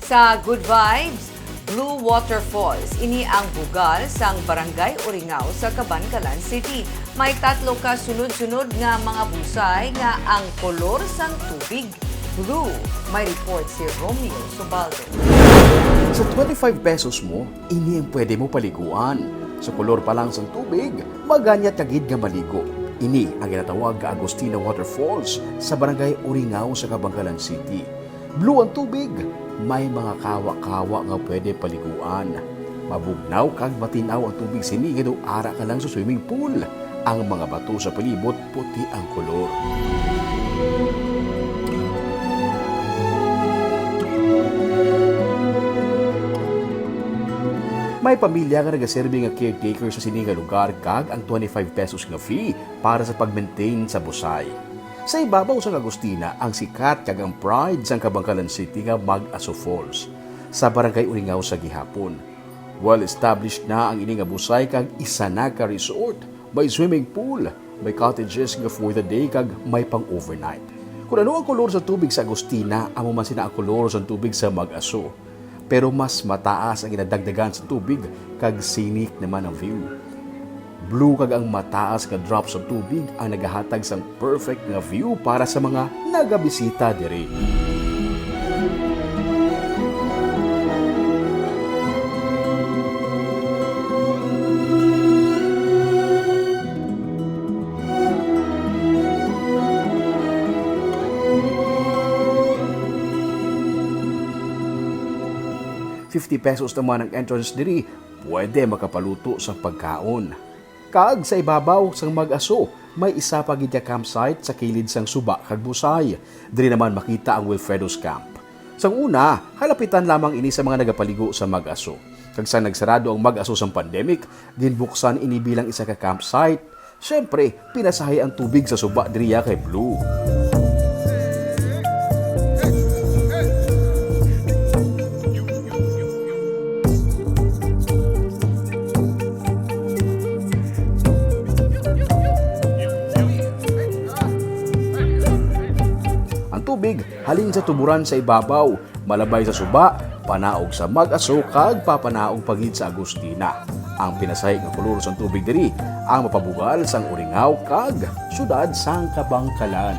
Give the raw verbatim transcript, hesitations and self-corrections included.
Sa Good Vibes, Blue Waterfalls. Ini ang bugal sang Barangay Uringao sa Kabankalan City. May tatlo ka sunod-sunod nga mga busay nga ang kolor sang tubig blue. May report si Romeo Subaldo. Sa twenty-five pesos mo, ini ang pwede mo paliguan. Sa kolor pa lang sang tubig, maganyat ka gid nga maligo. Ini ang ginatawag nga Agustina Waterfalls sa Barangay Uringao sa Kabankalan City. Blue ang tubig, may mga kawa-kawa nga pwede paliguan. Mabugnaw kag matin-aw ang tubig sini ngadto ara ka lang sa swimming pool. Ang mga bato sa palibot puti ang kolor. May pamilya nga nagaserbi nga caretaker sa sini nga lugar kag ang twenty-five pesos nga fee para sa pag-maintain sa busay. Sa ibabaw sang Agustina ang sikat kag ang pride sang Kabankalan City nga Mag-Aso Falls, sa Barangay Uringao sa gihapon. Well established na ang ini nga busay kag isa na ka resort. May swimming pool, may cottages nga for the day kag may pang-overnight. Kon ano ang kolor sa tubig sa Agustina, amo man sina ang kolor sa tubig sa Mag-Aso. Pero mas mataas ang ginadagdagan sa tubig kag scenic naman ang view. Blue kag ang mataas nga drop sa tubig ang nagahatag sang perfect nga view para sa mga nagabisita diri. Fifty pesos naman ang entrance diri, pwede makapaluto sa pagkaon. Kag sa ibabaw sang Mag-Aso, may isa pa gid nga campsite sa kilid sang suba kag busay. Diri naman makita ang Wilfredo's Camp. Sang una, halapitan lamang ini sa mga nagapaligo sa Mag-Aso. Kag sang nagsarado ang Mag-Aso sang pandemic, ginbuksan ini bilang isa ka campsite. Siyempre, pinasahi ang tubig sa suba diriya kay Blue. Ang tubig halin sa tuburan sa ibabaw, malabay sa suba, panaog sa Mag-Aso kag papanaog pa gid sa Agustina. Ang pinasahi nga kolor sang tubig diri ang mapabugal sang Uringao kag siyudad sang Kabangkalan.